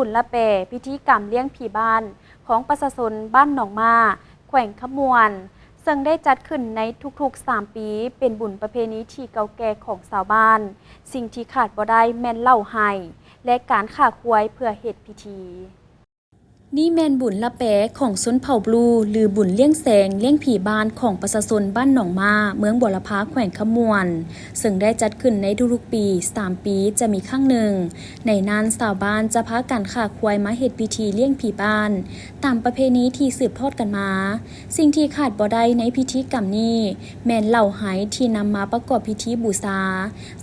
ບຸນລະແປ ພິທີກຳລ້ຽງຜີບ້ານ ຂອງປະຊາຊົນບ້ານໜອງມ້າ ແຂວງຄຳມ່ວນ ເຊິ່ງໄດ້ຈັດຂຶ້ນໃນທຸກໆສາມປີ ເປັນບຸນປະເພນີທີ່ເກົ່າແກ່ຂອງຊາວບ້ານ. ສິ່ງທີ່ຂາດບໍ່ໄດ້ແມ່ນເຫຼົ້າໄຮ ແລະ ການຂ້າຄວາຍເພື່ອເຮັດພິທີ. ນີ້ແມ່ນບຸນລະແປຂອງຊົນເຜົ່າບລູ ຫຼື ບຸນລ້ຽງແສງລ້ຽງຜີບ້ານຂອງປະຊາຊົນບ້ານໜອງມ້າ ເມືອງບົວລະພາ ແຂວງຄຳມ່ວນ ເຊິ່ງໄດ້ຈັດຂຶ້ນໃນທຸກໆປີ ສາມປີຈະມີຄັ້ງໜຶ່ງ. ໃນນັ້ນຊາວບ້ານຈະພາກັນຂ້າຄວາຍມາເຮັດພິທີລ້ຽງຜີບ້ານ ຕາມປະເພນີທີ່ສືບທອດກັນມາ. ສິ່ງທີ່ຂາດບໍ່ໄດ້ໃນພິທີກຳນີ້ ແມ່ນເຫຼົ້າໄຮທີ່ນຳມາປະກອບພິທີບູຊາ.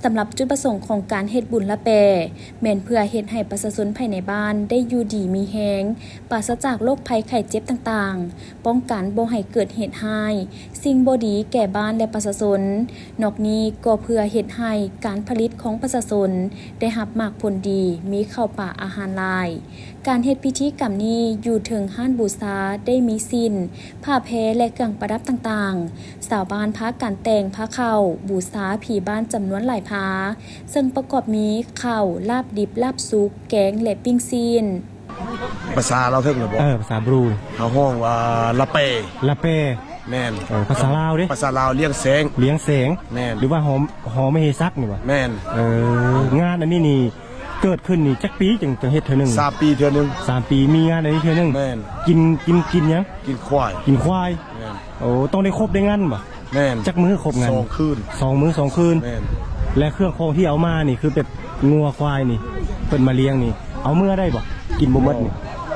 ສຳລັບຈຸດປະສົງຂອງການເຮັດບຸນລະແປ ແມ່ນເພື່ອເຮັດໃຫ້ປະຊາຊົນພາຍໃນບ້ານໄດ້ຢູ່ດີມີແຮງ, ປາສະຈາກໂລກໄພໄຂ້ເຈັບຕ່າງໆ, ປ້ອງກັນບໍ່ໃຫ້ເກີດເຫດຮ້າຍ, ສິ່ງບໍ່ດີແກ່ບ້ານ ແລະ ປະຊາຊົນ. ນອກນີ້ກໍເພື່ອເຮັດໃຫ້ການຜະລິດຂອງປະຊາຊົນໄດ້ຮັບໝາກຜົນດີ, ມີເຂົ້າປາອາຫານຫຼາຍ. ການເຮັດພິທີກຳນີ້ຢູ່ເທິງຮ້ານບູຊາ ໄດ້ມີສິ້ນ, ຜ້າແພ ແລະ ເຄື່ອງປະດັບຕ່າງໆ. ຊາວບ້ານພາກັນແຕ່ງພາເຂົ້າບູຊາຜີບ້ານຈຳນວນຫຼາຍພາ, ເຊິ່ງປະກອບມີເຂົ້າ, ລາບດິບ, ລາບສຸກ, ແກງ ແລະ ປີ້ງຊີ້ນ. ພາສາລາວເຖິງແລ້ວບໍ່? ເອີ ພາສາບຣູ ເຮົາຮ້ອງວ່າລະແປ. ລະແປ. ແມ່ນ. ເອີ ພາສາລາວເດ້? ພາສາລາວລ້ຽງແສງ. ລ້ຽງແສງ. ແມ່ນ. ຫຼືວ່າຫໍ ຫໍມະເຫສັກນີ້ຫວາ? ແມ່ນ. ເອີ ງານອັນນີ້ນີ້ເກີດຂຶ້ນນີ້ຈັກປີຈຶ່ງ ຈຶ່ງເຮັດເທື່ອໜຶ່ງ? ສາມປີເທື່ອໜຶ່ງ. ສາມປີມີງານອັນນີ້ເທື່ອໜຶ່ງ. ແມ່ນ. ກິນ ກິນ ກິນຫຍັງ? ກິນຄວາຍ. ກິນຄວາຍ. ແມ່ນ. ໂອ້ ຕ້ອງໄດ້ຄົບໄດ້ງັນບໍ່? ແມ່ນ. ຈັກມື້ຄົບງັນ? ສອງຄືນ. ສອງມື້ສອງຄືນ. ແມ່ນ. ແລະ ເຄື່ອງຂອງທີ່ເອົາມານີ້ ຄືແບບງົວຄວາຍນີ້ ເພິ່ນມາລ້ຽງນີ້ ເອົາເມືອໄດ້ບໍ່? ກິນບໍ່ໝົດນີ້.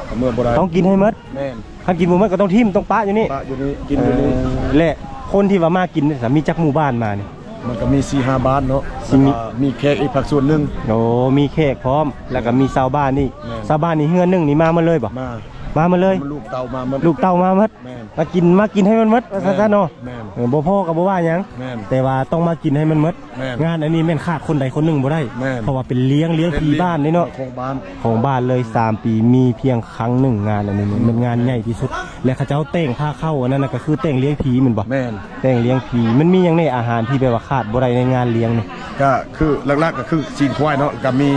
ເອົາເມືອບໍ່ໄດ້. ຕ້ອງກິນໃຫ້ໝົດ. ແມ່ນ. ຄັນກິນບໍ່ໝົດກໍຕ້ອງຖິ້ມ, ຕ້ອງປະຢູ່ນີ້. ປະຢູ່ນີ້, ກິນຢູ່ນີ້. ເອີ ແລະ ຄົນທີ່ວ່າມາກິນນີ້ ມີຈັກໝູ່ບ້ານມານີ້? ມັນກໍມີສີ່ຫ້າບ້ານເນາະ. ຊິມີ ແລ້ວກໍມີແຂກອີກພາກສ່ວນໜຶ່ງ. ໂອ້ ມີແຂກພ້ອມ ແລ້ວກໍມີຊາວບ້ານອີກ. ແມ່ນ. ຊາວບ້ານນີ້ເຮືອນໜຶ່ງນີ້ມາໝົດເລີຍບໍ່? ມາ. ມາໝົດເລີຍ. ລູກເຕົ້າມາໝົດ. ລູກເຕົ້າມາໝົດ. ແມ່ນ. ມາກິນ ມາກິນໃຫ້ມັນໝົດ ວ່າຊັ້ນຊະເນາະ. ແມ່ນ. ເອີ ບໍ່ພໍກໍບໍ່ວ່າຫຍັງ. ແມ່ນ. ແຕ່ວ່າຕ້ອງມາກິນໃຫ້ມັນໝົດ. ແມ່ນ. ງານອັນນີ້ແມ່ນຂາດຄົນໃດຄົນໜຶ່ງບໍ່ໄດ້. ແມ່ນ. ເພາະວ່າເປັນລ້ຽງ ລ້ຽງຜີບ້ານເດ້ເນາະ. ເປັນລ້ຽງຂອງບ້ານ. ຂອງບ້ານເລີຍ. ອືມ. ສາມປີມີພຽງຄັ້ງໜຶ່ງ ງານອັນນີ້ ອືມ. ແມ່ນງານໃຫຍ່ທີ່ສຸດ ແລະ ເຂົາເຈົ້າແຕ່ງພາເຂົ້າອັນນັ້ນນະ ກໍຄືແຕ່ງລ້ຽງຜີແມ່ນບໍ່? ແມ່ນ. ແຕ່ງລ້ຽງຜີ ມັນມີຫຍັງແດ່ ອາຫານທີ່ແບບວ່າຂາດບໍ່ໄດ້ໃນງານລ້ຽງນີ້? ກໍຄືຫຼັກໆກໍຄືຊີ້ນຄວາຍເນາະ, ກໍມີ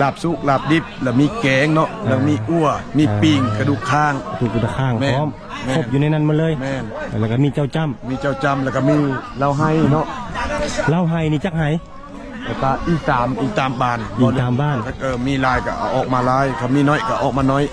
ລາບສຸກ ລາບດິບ ແລ້ວມີແກງເນາະ. ອ່າ. ແລ້ວມີອົ່ວ ມີ ອ່າ ປີ້ງ ກະດູກຄ້າງ. ກະດູກຄ້າງ. ແມ່ນ. ພ້ອມ. ແມ່ນ. ຄົບຢູ່ໃນນັ້ນໝົດເລີຍ. ແມ່ນ. ແລ້ວກໍມີເຈົ້າຈ້ຳ. ມີເຈົ້າຈ້ຳ ແລ້ວກໍມີເຫຼົ້າໄຮເນາະ. ເຫຼົ້າໄຮນີ້ຈັກໄຮ? ແລ້ວກໍອີງຕາມ ອີງຕາມບ້ານ. ອີງຕາມບ້ານ. ເອີ ມີຫຼາຍກໍເອົາອອກມາຫຼາຍ, ຖ້າມີໜ້ອຍກໍເອົາອອກມາໜ້ອຍ.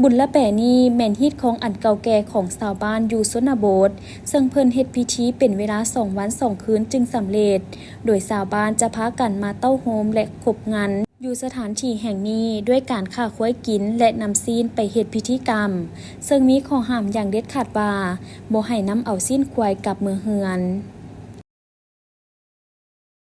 ບຸນລະແປນີ້ແມ່ນຮີດຄອງອັນເກົ່າແກ່ຂອງຊາວບ້ານຢູ່ຊົນນະບົດ, ເຊິ່ງເພິ່ນເຮັດພິທີເປັນເວລາສອງວັນສອງຄືນຈຶ່ງສຳເລັດ, ໂດຍຊາວບ້ານຈະພາກັນມາເຕົ້າໂຮມ ແລະ ຄົບງັນຢູ່ສະຖານທີ່ແຫ່ງນີ້ ດ້ວຍການຂ້າຄວາຍກິນ ແລະ ນຳຊີ້ນໄປເຮັດພິທີກຳ, ເຊິ່ງມີຂໍ້ຫ້າມຢ່າງເດັດຂາດວ່າ ບໍ່ໃຫ້ນຳເອົາຊີ້ນຄວາຍກັບເມືອເຮືອນ.